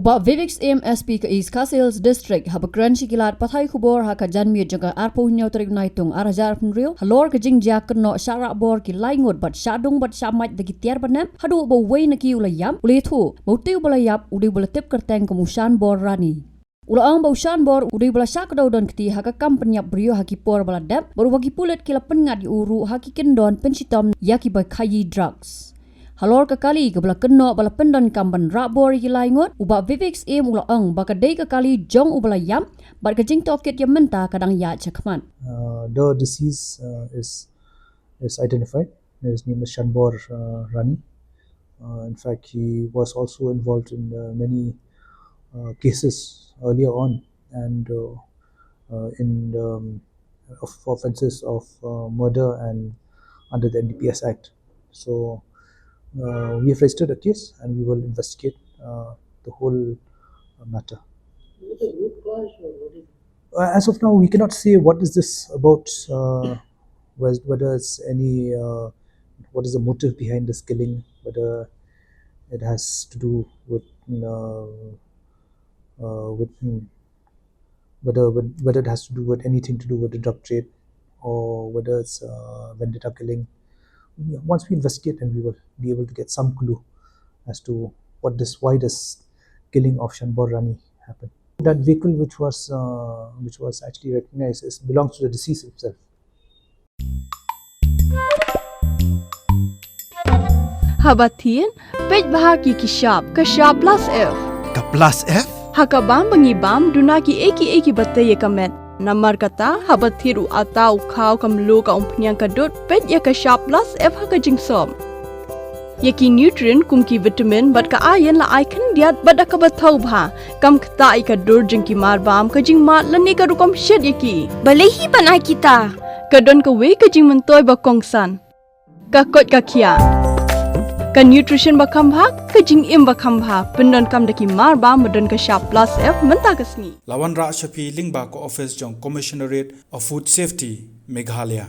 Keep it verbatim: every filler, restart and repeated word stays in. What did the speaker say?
Bah Vivek Syiem, S P ka East Khasi Hills District, haba kren sha ki lad pathai khubor ha ka janmiet jong ka arphew hynñiew tarik Naitung ar hajar arphew hynriew, halor ka jingjia kynnoh shah rah bor ki lai ngut bad shah dung bad shah mait da ki tiar ba nep, haduh ba uwei na ki u la ïap, u la ïathuh ba utei uba la ïap u dei uba la tip kyrteng kum u Shanbor Rani. U la ong ba u Shanbor u dei uba la shah kdew don kti ha ka kam pynïap briew ha ki por ba la dep, bad uba ki pulit ki la pynngat ïa u ruh ha ki kyndon pynshitom ïa kiba khaïi drugs. Halor ka kali kaba la kynnoh ba la pyndonkam ban rah bor ïa ki lai ngut, u Bah Vivek Syiem u la ong ba ka dei ka kali jong uba la ïap, bad ka jingtohkit ïa mynta ka dang ïaid shakhmat. Uh, the deceased, uh, is is identified. His name is Shanbor, uh, Rani. Uh, in fact, he was also involved in, uh, many, uh, cases earlier on, and, uh, uh, in the, um, of offenses of, uh, murder and under the N D P S Act. So, uh, we have registered a case, and we will investigate, uh, the whole, uh, matter. Is it a root cause, or what is it? Uh, as of now, we cannot say what is this about, uh, whes-, whether it's any, uh, what is the motive behind this killing, whether it has to do with, uh, uh, with, hmm, whether, whether it has to do with anything to do with the drug trade, or whether it's, uh, vendetta killing. Yeah, once we investigate, and we will be able to get some clue as to what this, why this killing of Shanbor Rani happened. That vehicle which was, uh, which was actually recognized is, belongs to the deceased himself. Haba thied, peit bha ki ki shap, ka shap plus F. Ka plus F? Ha ka bam ba ngi bam, duna ki ei ki ei kiba tei ïa ka met. Namar kata, haba thied u atta, u khaw, ka mluh, ka umphniang, ka dud, peit ïa ka shap plus F ha ka jingsop. Ïa ki nutrient kum ki vitamin bad ka iron la ai khyndiat bad da kaba thaw bha. Kam ktah ïa ka dur jong ki mar bam, ka jingmad lane ka rukom shet ïa ki. Balei hi ban ai kita? Ka don kawei ka jingmyntoi ba kongsan. Ka koit ka khiah. Ka nutrition ba kham bha, ka jingim ba kham bha. Pyndonkam da ki mar bam ba don ka shap plus F mynta ka sngi. La wanrah sha phi lyngba ka office jong Commissionerate of Food Safety, Meghalaya.